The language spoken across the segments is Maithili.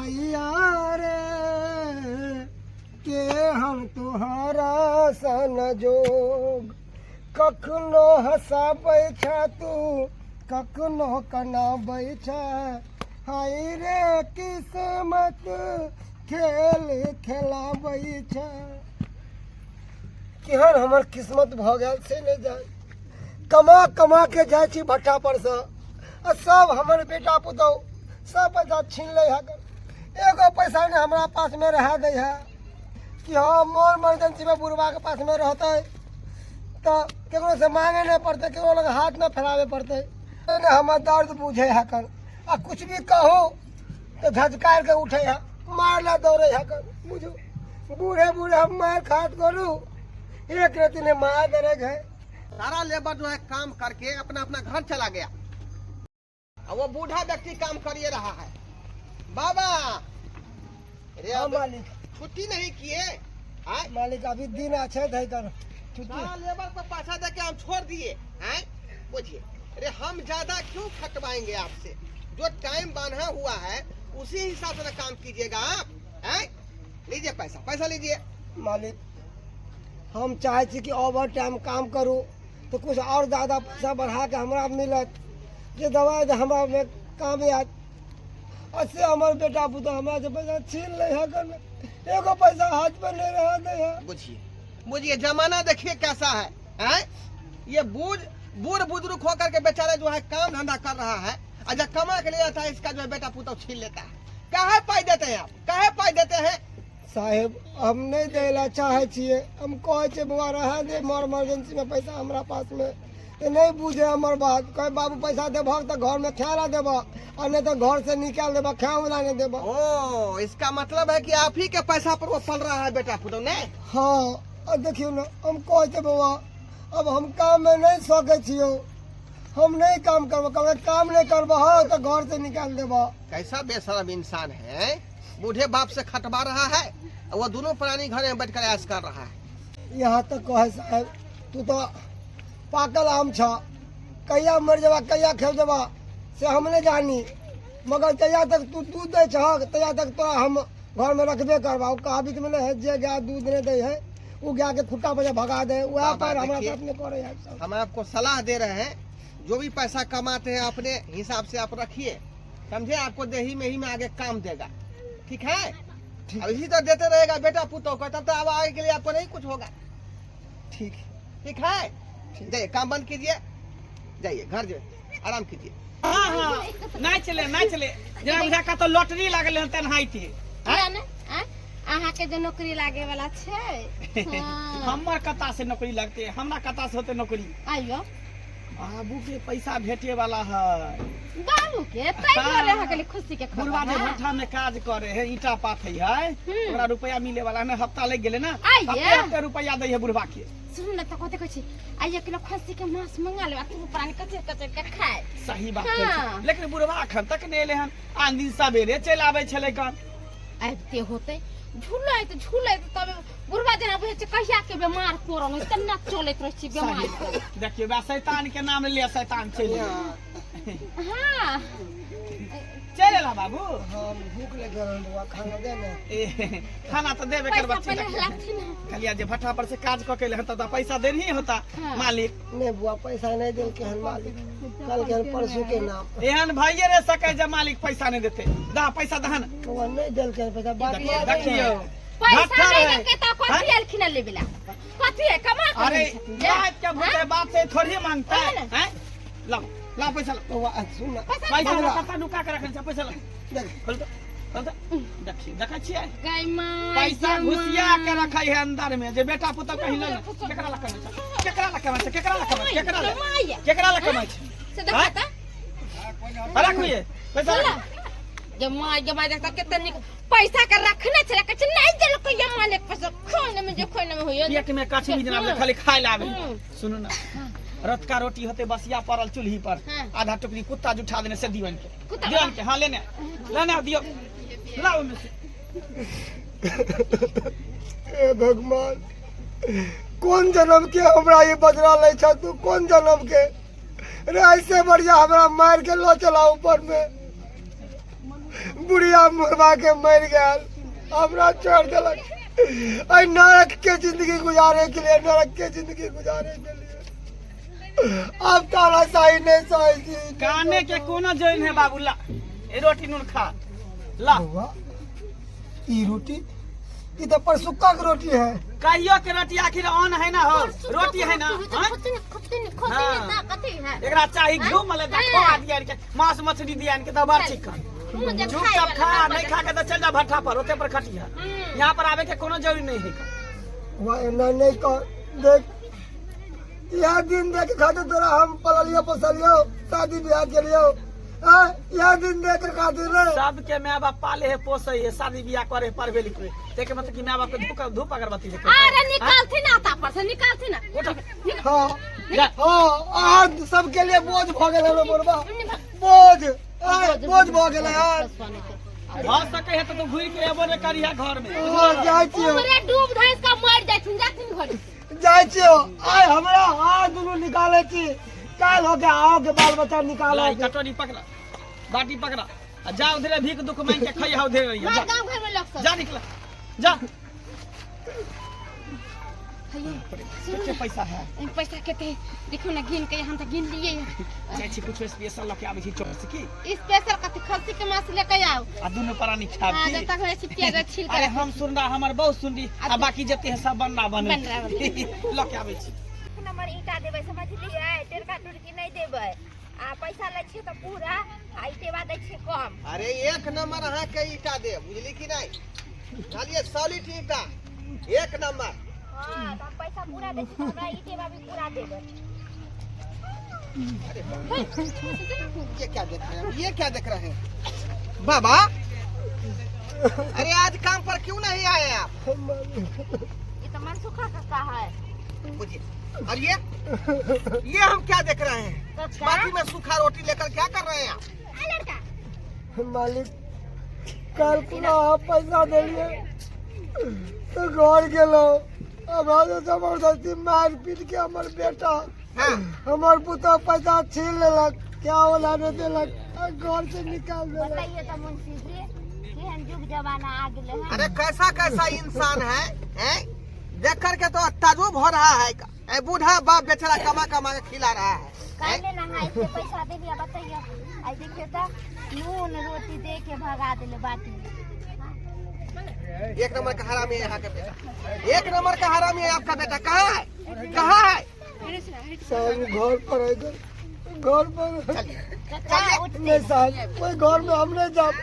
मैया रे के हम तुहरा सन जोग कखनो हँसाबै छ तू कखनो कनाबै छ हाय रे किस्मत खेल खेलाबै छ। केहन हमर किस्मत भऽ गेल से नहि जान। कमा कमा के जाइ छी भट्ठा पर से आ सब हमर बेटा पुतहु सब पैसा छीन लै है, एगो पैसा नहि हमरा पास में रहा दै है कि हाँ मोर इमरजेंसी में बुढ़वा के पास में रहते तो केकरो से मांगे नहीं पड़ते, केकरो लग हाथ न फैलावे पड़ते। नहीं हमर दर्द बुझे है कन आ कुछ भी कहू तो झझकार के उठे है, मार ला दौड़े है कन। बुझू बूढ़े बूढ़े हम मार खात करू, एक रति ने मार दे है। सारा लेबर जो है काम करके अपना अपना घर चला गया और वो बूढ़ा व्यक्ति काम करिए रहा है। बाबा अरे हाँ, अब मालिक छुट्टी नहीं किए आय? मालिक अभी दिन अच्छे थे कर छुट्टी। सारा लेबर को पैसा दे के हम छोड़ दिए हैं। बुझिए अरे हम ज्यादा क्यों खटवाएंगे आपसे, जो टाइम बांधा हुआ है उसी हिसाब से ना काम कीजिएगा आप हैं? लीजिए पैसा, पैसा लीजिए। मालिक हम चाहे छी कि ओवर टाइम काम करूँ तो कुछ और ज़्यादा पैसा बढ़ा के हमरा मिलत, जे दवाई दे हमरा में काम आयत। और से हमार बेटा पुतहु हमरा से पैसा छीन ले है, एगो पैसा हाथ पर नहीं रहा दे है। बुझिए बुझिए जमाना देखिए कैसा है, हैं? ये बूढ़ बुजुर्ग होकर के बेचारा जो है काम धंधा कर रहा है और जब कमा के ले जाता है इसका जो है बेटा पुतहु छीन लेता है। काहे पाई देते हैं आप, काहे पाई देते हैं? साहेब हम नहीं दै ला चाहे छियै, हम कहै छियै बौआ रहा दे मोर इमरजेंसी में पैसा हमरा पास में, तो नहीं बुझे हमर बात। कहे बाबू पैसा देबहक तो घर में खाए ला देबह और नहीं तो घर से निकाल देबह, खाए वाला नहीं देबह। ओ इसका मतलब है कि आप ही के पैसा पर वो पल रहा है बेटा पुतहु ने? हाँ और देखियो ना हम कहै छियै बौआ अब हम काम में नहीं सकै छियौ, हम नहीं काम करबो, कहबै काम नहीं करबह तो घर से निकाल देबह। कैसा बेशरम इंसान है, बूढ़े बाप से खटवा रहा है और वो दोनों प्राणी घर में बैठकर ऐश कर रहा है। यहाँ तक कहे साहब तू तो पाकल आम छ, कहिया मर जबा कहिया खेल जबा से हम नहीं जानी, मगर जहिया तक तू दूध दै छहक तहिया तक तोरा हम घर में रखबे करबा। ओ कहावत में नहीं है जे गाय दूध नहीं दै है वो गाय के खुट्टा पर भगा दे, वह बाबा, पर हमारा देखिए, साथ में करे है सब। हम आपको सलाह दे रहे हैं, जो भी पैसा कमाते हैं अपने हिसाब से आप रखिए, समझे? आपको देही में ही में आगे काम देगा, ठीक है? ठीक। अब इसी तरह देते रहेगा बेटा पुतोह को, तब तो अब आगे के लिए आपको नहीं कुछ होगा। ठीक। ठीक है, जाइए काम बंद कीजिए, जाइए घर जाइए, आराम कीजिए। हाँ हाँ नहीं चले नहीं चले, जेना बुझा कतौ लॉटरी लागल हन तेनाहिते। किया ने? आँय? अहाँके जे नौकरी लागे वाला छै। हाँ। हमर कता से नौकरी लगते, हमरा कता से होते नौकरी? आइयो बाबू के पैसा भेटे वाला है। बाबू के तै दुआरे अहाँके लिए खुशी के खबर। बुढ़वा जे हाँ। भट्ठा में काज करे है, ईंटा पाथे है, ओकरा रुपया मिले वाला है, हफ्ता लग गेले ना, आइये। हफ्ते हफ्ते रुपया दै है बुढ़वा के। सुनू ने तऽ कथी कहै छी, आइ 1 किलो खस्सी के मांस मंगा लेब आ तू प्राणी कचर कचर के खाए। सही बात हाँ। कहै छी, लेकिन बुढ़वा अखन तक नहि एलै हन, आन दिन सवेरे चलि आबै छलै कन। आबिते होतै, झुलैत झुलैत तब बुढ़वा जेना बुझै छै कहिया के बेमार पड़ल है, तेना चलैत रहै छै बेमार सही। पड़ल। देखियौ बा शैतान के नाम ले शैतान चलि गेलै। हाँ चलि एला बाबू? हाँ भूख लग गेल हन बौआ, खाना दे ने। ए, खाना तऽ देबे पैसा करबै। पहिले लाथिन। कहलिया जे भट्ठा पर से काज कऽ के एलै हन तब तऽ पैसा देनही होता हाँ। मालिक। नहीं बुआ पैसा नहीं देलके हन मालिक, कल के हन परसों के नाम। एहन भइए रे सकै जे मालिक पैसा नहीं देते, दा पैसा दहन। बौआ नहीं देलके हन पैसा, बात देखियौ मानै देखियौ पैसा भट्ठा नहीं रहै। देलकै तऽ कथी एलखिन लेबे ला, कथी है कमा के अरे दै छथिन जे। बात के भूते बाप से थोड़ी मांगता है, हाँ ना। हैं? लाओ लाओ पैसा लाओ। बौआ सुन ना, पैसा पैसा हमरा। ला, कतऽ नुका के रखने छै पैसा लाओ। देख। खोल दो, खोल दो। देखियौ देखै छियै गै माय, पैसा गै घुसिया माय। के रखै है अंदर में, जे बेटा पुतहु कहीं लऽ ले। केकरा ला कमाइ छै, केकरा ला कमाइ छै, केकरा ला कमाइ छै, केकरा ला, कमाइ। केकरा ला कमाइ छै? से देखा तऽ। राखू ये पैसा सुन राखू। गे माय, गे माय, देखता कते नीक पैसा के रखने छलै, कहै छै नहीं देलकै ये मालिक पैसा, खाने में जे खाने में होइए। पेट में कछुई जेना खाली खाय ला आबै। हम्म। सुनू ना, रतका रोटी होते बसिया पड़ल चूल्ही पर, हाँ। आधा टुकड़ी कुत्ता जुठा देने से दीवन के, कुत्ता? दीवन के, हाँ लेने लेने दियो, लाओ ओहिमे से। हे भगवान कोन जन्म के हमरा ये बदला लै छ तू, कोन जन्म के रे? ऐसे बढ़िया हमरा मार के लो चला ऊपर में, बुढ़िया मरवा के मर गेल, हमरा छोड़ देलक। एहि नरक के जिंदगी गुजारे के लिए, नरक के जिंदगी गुजारे के लिए अब तारा सही नहीं सही छी। काने के कोनो जरूरी है बाबू, ला ए रोटी नून खा ला। बौआ, ई रोटी ई तो परसुक्का के रोटी है। कहियो के रोटी आखिर ऑन है ना हो, रोटी है ना? हाँ? खोती ना कथी है? एकरा चाही घी मले दा खोआ दिया के, मांस मछली दिया के तब बड़ चिकन। चुपचाप खा, नहीं खा के तो चल जा भट्ठा पर, ओते पर खटिया, यहाँ पर आवे के कोनो जरूरी नहीं है। वह एना नहीं कर, देख यह दिन देख खातिर तोरा हम पललियो पोसलियो, शादी ब्याह के लियो, हाँ, यह दिन देख खातिर रे। सबके माय बाप पाले है, पोसे है, शादी ब्याह करे है, पढ़वे लिखवे, देखे मतलब कि माय बाप के धूप धूप अगरबत्ती देखे। अरे निकालथी ना ता पर से, निकालथी ना। उठ। हाँ। जा। हाँ, अहाँ सबके लिए बोझ भऽ गेल हमरो बुढ़बा, बोझ आय, बोझ भऽ गेलै यार। भऽ सके है तो तू घुरि के एबो ने करिहा घर में। हाँ, जाइ छियौ। उमरे डूब धैस का मर जाथिन, जाथिन घर। जाइ छियौ। आइ हमरा अहाँ दुनू निकालै छी, काल्हि होके अहाँके बाल बच्चा निकालै। ला, ई कटोरी पकड़ा, बाटी पकड़ा आ जा उधरे भीख दुख मांग के खइहा उधरे रहिया। मार जा। गांव घर में लोग सब। जा निकला जा। हैये, सुनू कते ना, पैसा है? एहिमे पैसा कते है? देखियौ ने गिन के, हम तऽ गिन लिए। जाइ छी कुछ स्पेशल लऽ के आबै छी चौक से की। स्पेशल कथी? खस्सी के मांस लेके आउ। आ दुनू प्राणी खाब हाँ, की? जब तक रहै छी प्याज छील अरे के। हम सुनरा, हमर बहुत सुनरी आ बाकी जते है सब बनरा बने। बनरा बने। लऽ के आबै छी। नंबर ईंटा देबै, समझलियै? टेरका टुरकी नहि देबै आ पैसा लै छियै तऽ पूरा आ ईटेबा दै छियै कम। अरे एक नंबर अहाँके ईंटा देब, बुझली कि नहि? बुझलियै? सॉलिड ईंटा, एक नंबर। हँ, तऽ हम पैसा पूरा दै छियै तऽ हमरा ईटेबा भी पूरा देबै। अरे ये क्या देख रहे हैं, ये क्या देख रहे हैं बाबा? अरे आज काम पर क्यों नहीं आए आप? ई तऽ मनसुखा काका है। बुझिए, और ये हम क्या देख रहे हैं? काका बाटी में सूखा रोटी लेकर क्या कर रहे हैं आप? आ लड़का। मालिक, काल्हि पुनः अहाँ पैसा देलियै तऽ घर गेलहुँ, हमरा जे जबरदस्ती मारि पीट के हमर बेटा हमर पुतोह पैसा छीन लेलक, क्या वाला नहि देलक आ घर से निकाल देलक। बताइए तऽ मुंशी जी, केहन युग जमाना आ गेलै हन। अरे कैसा कैसा इंसान है, हैं? देख करके तो ताजुब हो रहा है। ए बूढ़ा बाप बेचारा कमा कमा के खिला रहा है, हैं? काल्हि ने अहाँ एते पैसा देलियै, बतैयौ, आइ देखियौ तऽ नून रोटी दे के भगा देले बाटी में। एक नंबर का हरामी है यहाँ का बेटा, एक नंबर का हरामी है आपका बेटा। कहाँ है, कहाँ है? साहब, घर पर है, घर घर पर। काका उठते। नहीं साहब, ओहि घर में हम नहीं जाब,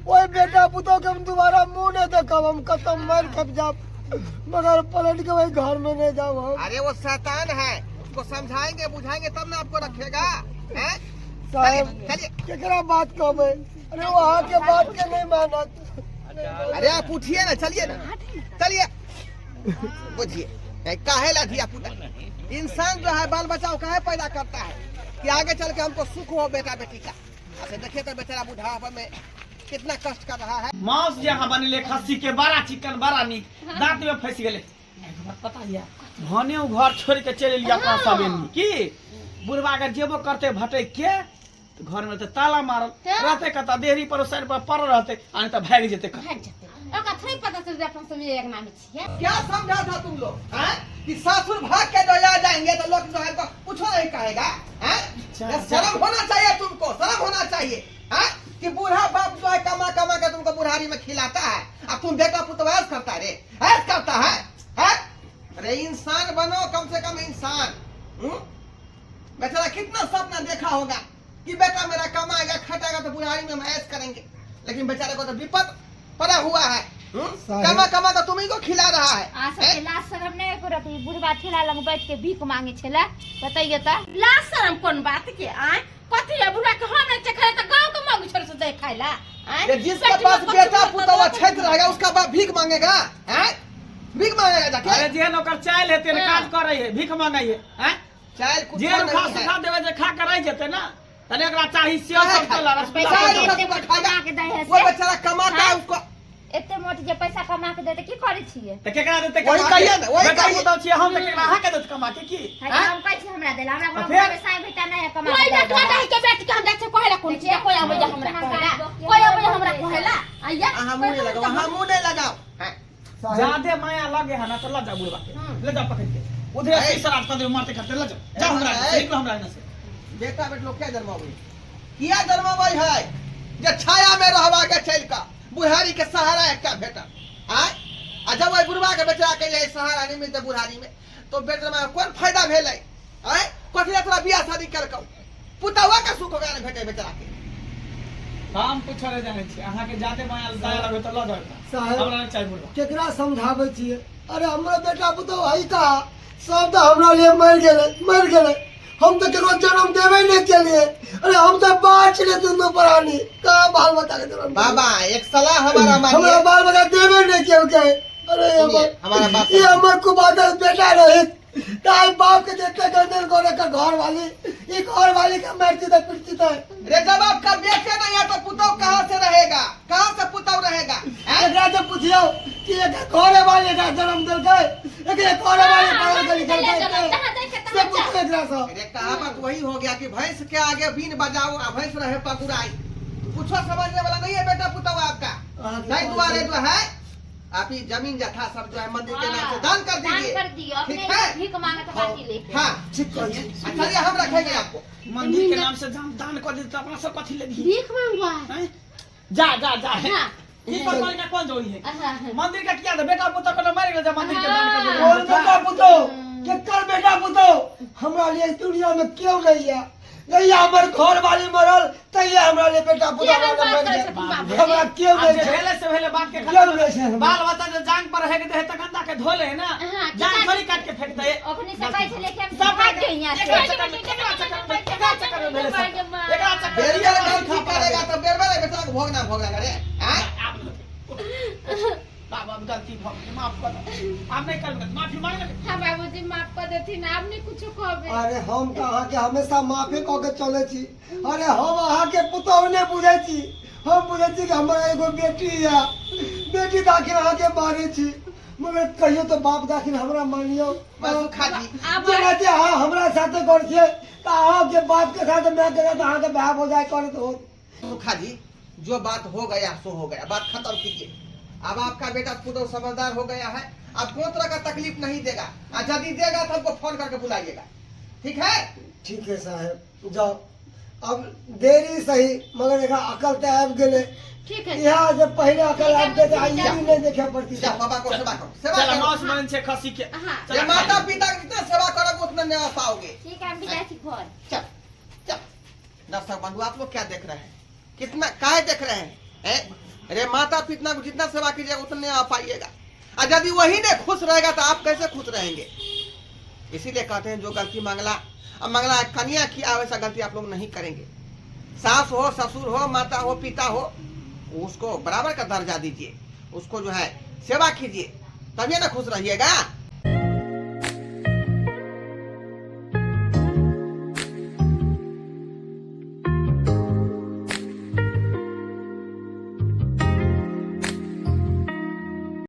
ओहि बेटा पुतोह के हम दोबारा मुंह नहीं देखब, हम कतौ मर खप जाब मगर पलट के वही घर में नहीं जाब हम। अरे वो शैतान है, उसको समझाएंगे बुझाएंगे तब ना आपको रखेगा, हैं? साहब, चलिए। केकरा बात कहबै? अरे वो अहाँ के बात के नहीं मानत। अरे आप उठिए ना, चलिए ना, चलिए। बुझिए, काहे ला धिया पुता इंसान जो है बाल बच्चा काहे पैदा करता है कि आगे चल के हमको सुख हो बेटा बेटी का। अच्छा देखिए तो बेचारा बुढ़ापा में कितना कष्ट कर रहा है। मांस जे अहाँ बनेले खस्सी के, बड़ा चिकन, बड़ा नीक, दांत में फंसि गेलै। एगो बात पता यऽ, भने ओ घर छोड़ि के चलि एलियै अपना सब एनी की बुढ़बा अगर जेबो करतै भटकि के तऽ घर में तऽ ताला मारल रहतै, कतऽ देहरी पर साइड पर पड़ल रहतै आ नहि तऽ भागि जेतै कतऽ। भागि जेतै, ओकरा थोड़े पता चल जाय अपना सब एक नाम छियै। क्या समझा था तुम लोग, हैं? कि सासुर भाग के जो आ जाएंगे तो लोग जो है तो कुछ नहीं कहेगा, हैं? शर्म होना चाहिए तुमको, शर्म होना चाहिए, हैं? कि बूढ़ा बाप जो है कमा कमा के तुमको बुढ़ारी में खिलाता है, अब तुम बेटा पुतोह ऐस करता है रे, ऐस करता है, हैं? अरे इंसान बनो कम से कम इंसान। हम्म? बेचारा कितना सपना देखा होगा कि बेटा मेरा कमाएगा खटाएगा तो बुढ़ारी में हम ऐश करेंगे, लेकिन बेचारे को तो विपद पड़ा हुआ है। हम्म? साहिब। कमा कमा तो तुम्ही को खिला रहा है, आ सबके लाज शरम नहि एको रति? बुढ़बा ठेला लग बैठ के भीख मांगे छलै, बतैयौ तऽ। लाज शरम कोन बात के? आय कथी है बुढ़वा के? हम नहीं खाए तऽ गांव के मांगू छोड़ से दे खाए ला? आय ये जिसके पेट में पास कथी बेटा होतै? पुतवा क्षेत्र रहेगा उसका बाप भीख मांगेगा, हैं? भीख मांगेगा जाके? अरे जेहन ओकर चालि हेतै ने, हाँ। काज करै है, भीख मांगै है, हैं? चाइल कुछ जे नहीं रुखा है। सुखा देबै जे खा के रहि जेतै ना, तने एकरा चाही सेव काहे सब तेल आ रसगुल्ला। पैसा चाइल एते रुखा मोट सुखा कमा के दै है वो से बेचारा कमाता है हाँ? उसको। एते मोट जे पैसा कमा के देते, की करै छियै? तऽ केकरा देतै वही कमा के? कहिए ना, वही बेटा कहिए। पुतहु छियै हम तऽ केकरा अहाँके देत कमा के की? है हैं? हम कहै छी हमरा देला, हमरा तऽ घर फेर? में साई भेटा नहि है कमा कोई के ना दे तोरा देला। के बेटी के हम जाइ छै कहै ला कोन चीज? कोई आबै जा हमरा कहै ला? कोई आबै हमरा कहै कहेला आइया अहाँ मुँह नहीं लगाओ, अहाँ मुँह नहीं लगाओ। हैं? साहेब ज्यादे माया लगे है ना तो ल जा बुढ़वा के, ले जा पकड़ के उधरे से शराब कर दे, मारते करते ल जाओ, जाओ हमरा से, निकलो हमरा यहाँ से। बेटा बेट लोग क्या जन्माबै, किया जन्माबै है जे छाया में रहबा के चलि कऽ बुढ़ारी के सहारा एकटा भेटल आय। आ जब ओहि बुढ़वा के बेचारा के जे सहारा नहि मिलतै बुढ़ारी में तो बेटा में कोन फायदा भेलै आय? कथी लए तोरा बियाह शादी केलकौ? पुतहुआ के सुख ओकरा नहि भेटै बेचारा के। हम कुछ नहि जानै छी, अहाँके जादे माया दया लगै तऽ लऽ जाउ एकरा। साहेब। हमरा नहि चाही बुढ़वा। केकरा समझाबै छियै? अरे हमरो बेटा पुतहु है का, सब तऽ हमरा लिए मरि गेलै, मरि गेलै। हम तऽ केकरो जन्म देबे नहि केलियै। अरे हम तऽ बाँच छलियै दुनू प्राणी, कहाँ बाल बच्चा के जन्म देलियै? बाबा एक सलाह हमारा मानिए। हमरा बाल बच्चा देबे नहि केलकै। अरे सुनिए, हमारा बात ये हमर कुबादल बेटा रहित ताई बाप के जितने गर्दन करे का घर वाली, ये घर वाली का मरती था पिटती था। रे जब आपका बेटे नहीं है तो पुतौ कहाँ से रहेगा, कहाँ से पुतौ रहेगा? हैं? एकरा से पूछियो कि एक घरे वाली एकरा जन्म देलकै, एक घरे वाली पढ़ल के लिखल हाँ, जहाँ जाए के से तहाँ पूछियो एकरा से। अरे कहावत वही हो गया कि भैंस के आगे बीन बजाओ आ भैंस रहे पगुराई। कुछो समझने वाला नहीं है बेटा पुतौ आपका। नहीं दुआरे जो है आप ये जमीन जथा सब जो है मंदिर के नाम से दान कर दान दीजिए। कर दियो, अपने ठीक है? भीख मांगत बाटी लेके। हाँ। ठीक कहै छी। अच्छा ये हम रखेंगे आपको। मंदिर के नाम से दान कर दीजिए तो अपना सब कथी ले दी? भीख मांगवा। हैं? जा जा जा। हाँ। ई पर मर का कौन जोड़ी है? हाँ। मंदिर का किया था बेटा पुतोह को मर गेल मंदिर के दान कर दे। कौन बेटा पुतोह? केकर बेटा पुतोह? हमरा लिए दुनिया में क्यों नहीं है? नहीं हमर घर वाली मरल तैया हमरा लिए बेटा पुतोह के मरल बात मर करै गेल। छथिन बाबू? हमरा क्यों आब नहीं जे छै? भेले से भेले बात के क्यों खत्म। नहीं छै हमरा? बाल बच्चा जे जांग पर रहे के दे त गंदा के धोले है ना, हाँ, जांग किताब- थोड़ी काट के फेंक दे। ओखनी से कहै छलै कि हम सब भाग जाउ यहाँ से। एकरा चक्कर में, एकरा चक्कर में, एकरा चक्कर में भेले सब। एकरा चक्कर में बेरियर गलती करेगा तो बेरबेरे बेटा के भोगना भोगना रे। हैं? बाबा अब गलती भ गेल, माफ कर दो। आब नहीं करबै, माफी मांग लेबै। हाँ बाबूजी माफ कर देथिन, आब नहीं कुछो कहबै। अरे हम तऽ अहाँके हमेशा माफे कऽ के चलै छी। अरे हम अहाँके पुतोहु नहि बुझै छी, हम बुझै छी कि हमर एगो बेटी यऽ, बेटी दाखिल अहाँके मानै छी, मगर कहियो तऽ बाप दाखिल हमरा मानियौ। बस सुखा जी। आब जेना जे अहाँ हमरा साथे करै छियै तऽ अहाँके बापके साथ मायके साथ अहाँके भाय भौजाइ करैत होत। सुखा जी जो बात हो गया सो हो गया, बात खत्म कीजिए। अब आपका बेटा पुतोह समझदार हो गया है, अब कोई तरह का तकलीफ नहीं देगा, और यदि देगा तो हमको फोन करके बुलाइएगा, ठीक है? ठीक है साहेब, जाओ। अब देरी सही मगर एकरा अकल तऽ आबि गेलै। ठीक है। इएह जे पहिले अकल आबि गेलै तऽ आइ ई नहि देखे पड़ती। जा बाबा को सेवा करो, सेवा चल करो। मांस मन छै खसी के। हाँ। चल, ये माता पिता के जितना सेवा करोगे उतना नहीं पाओगे। ठीक है, हम भी जाइ छी घर। चल चल। दर्शक बंधु आप लोग क्या देख रहे हैं, कितना काहे देख रहे हैं, हैं? अरे माता पिता को जितना सेवा कीजिएगा उतने आप पाइएगा, और यदि वही नहीं खुश रहेगा तो आप कैसे खुश रहेंगे? इसीलिए कहते हैं जो गलती मंगला अब मंगला कन्या किया वैसा गलती आप लोग नहीं करेंगे। सास हो, ससुर हो, माता हो, पिता हो, उसको बराबर का दर्जा दीजिए, उसको जो है सेवा कीजिए, तभी ना खुश रहिएगा।